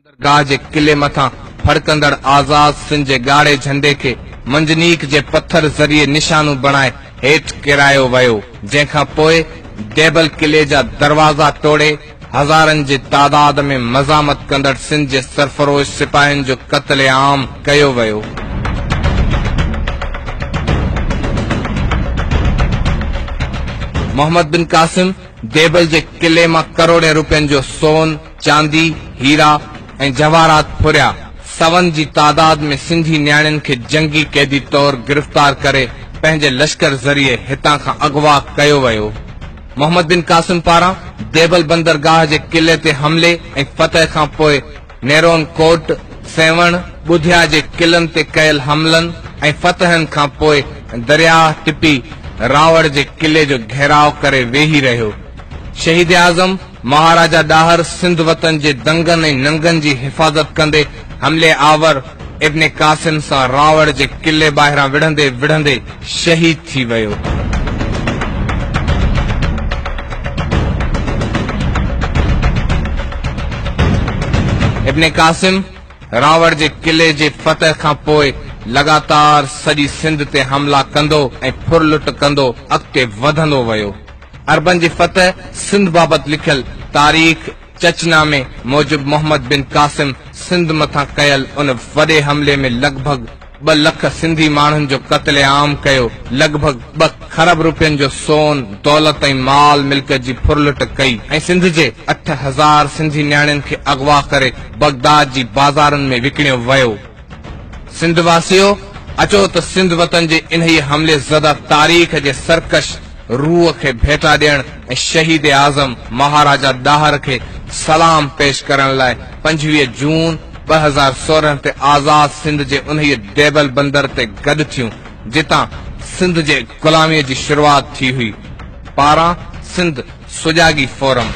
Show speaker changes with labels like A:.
A: بندرگاهه جي قلعي مٿان ڦڙڪندڙ آزاد سنڌ جي ڳاڙهي جهنڊي کي منجنيق جي پٿر ذريعي نشانو بڻائي هيٺ ڪيرايو ويو، جنهن کان پوء ديبل قلعي جا دروازا ٽوڙي هزارن جي تعداد ۾ مزاحمت ڪندڙ سنڌ جي سرفروش سپاهين جو قتل عام ڪيو ويو. محمد بن قاسم ديبل جي قلعي مان ڪروڙين روپين جو سون، چاندي، هيرا ۽ جواهرات ڦريا. سون جي تعداد ۾ سنڌي نياڻين کي جنگي قيدي طور گرفتار ڪري پنهنجي لشڪر ذريعي هتان کان اغوا ڪيو ويو. محمد بن قاسم پاران ديبل بندرگاهه جي قلعي تي حملي ۽ فتح کان پوء نيرون ڪوٽ، سيوهڻ، ٻڌيا جي قلعن تي ڪيل حملن ۽ فتحن کان پوء درياهه ٽپي راوڙ جي قلعي جو گهيراء ڪري ويهي رهيو. شهيد اعظم مهاراجا ڏاهر سنڌ وطن جي دنگن ۽ ننگن جي حفاظت ڪندي حملي آور ابن قاسم سان راوڙ جي قلعي ٻاهران وڙهندي وڙهندي شهيد ٿي ويو. ابن قاسم راوڙ جي قلعي جي فتح کان پوء لڳاتار سڄي سنڌ تي حملا ڪندو ۽ ڦرلٽ ڪندو اڳتي وڌندو ويو. عربن جي فتح سنڌ بابت لکيل تاريخ چچنامي موجب محمد بن قاسم سنڌ مٿان ڪيل ان وڏي حملي ۾ لڳ ڀڳ ٻه لک سنڌي ماڻهن جو قتل عام ڪيو، لڳ ڀڳ ٻه کرب روپين جو سون، دولت ۽ مال ملڪيت جي ڦرلٽ ڪئي ۽ سنڌ جي 8000 سنڌي نياڻين کي اغوا ڪري بغداد جي بازارن ۾ وڪڻيو ويو. سنڌ واسيو! اچو ته سنڌ وطن جي انهيء حملي زده تاريخ جي سرڪش روح کي ڀيٽا ڏيڻ ۽ شهيد اعظم مهاراجا ڏاهر کي سلام پيش ڪرڻ لاء 25 جون 2016 تي آزاد سنڌ جي انهيء ديبل بندر تي گڏ ٿيون، جتان سنڌ جي غلاميء جي شروعات ٿي هئي. پاران سنڌ سجاڳي فورم.